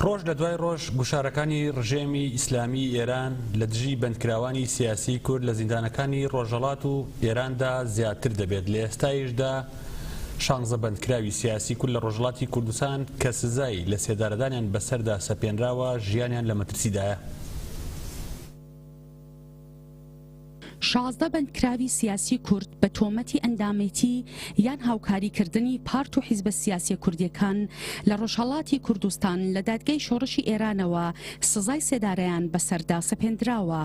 ڕۆژ لە دوای ڕۆژ گوشارەکانی ڕژێمی ئیسلامیی ئێران لە دژی بەندکراوانی سیاسیی کورد لە زیندانەکانی ڕۆژهەڵات و ئێراندا زیاتر دەبێت، لە ئێستایشدا شانزە بەندکراوی سیاسی کورد لە ڕۆژهەڵاتی کوردستان کە سزای لەسێدارەدانیان بەسەردا سەپێنراوە ژیانیان لە مەترسیدایە. 16 بەندکراوی سیاسی کورد بە تۆمەتی ئەندامێتی یان هاوکاریکردنی پارت و حیزبە سیاسیە کوردیەکان لە ڕۆژهەڵاتی کوردستان لە دادگای شۆڕشی ئێرانەوە سزای سێدارەیان بەسەردا سەپێندراوە.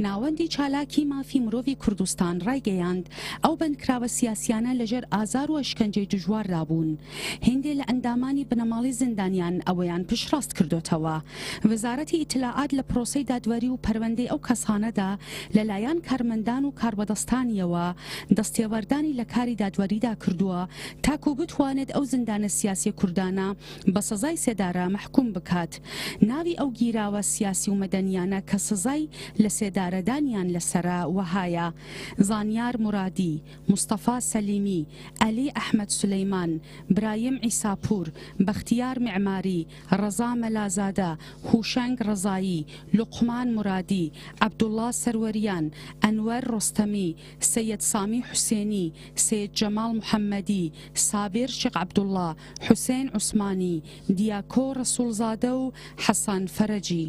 ناوەندی چالاکی مافی مرۆڤی کوردستان ڕایگەیاند، ئەو بەندکراوە سیاسیانە لەژێر ئازار و ئەشکەنجەی دژواردا بوون. هیندێ لە ئەندامانی بنەماڵەی زیندانیان ئەوەیان پشتڕاست کردۆتەوە. وەزارەتی ئیتلاعات لە پرۆسەی دادوەری و پەروەندەی ئەو کەسانەدا لە لایەن کارمەندان و کاربەدەستانیەوە دەستێوەردانی لە کاری دادوەریدا کردووە تاکوو بتوانێت ئەو زیندانە سیاسیە کوردانە بە سزای سێدارە مەحکوم بکات. ناوی ئەو گیراوە سیاسی و مەدەنیانە کە سزای لەسێدارەدانیان لەسەرە وەهایە، زانیار مورادی، مستەفا سەلیمی، عەلی ئەحمەد سولەیمان، برایم عیساپوور، بەختیار میعماری، ڕەزا مەلازادە، هوشەنگ ڕەزایی، لوقمان مورادی، عەبدوڵڵا سەروەریان، ئەنوەر ڕۆستەمی، سەیەد سامی حوسێنی، سەیەد جەماڵ محەممەدی، سابیر شێخ عەبدوڵڵا، حوسێن عوسمانی، دیاکۆ ڕەسووڵزادە و حەسەن فەرەجی.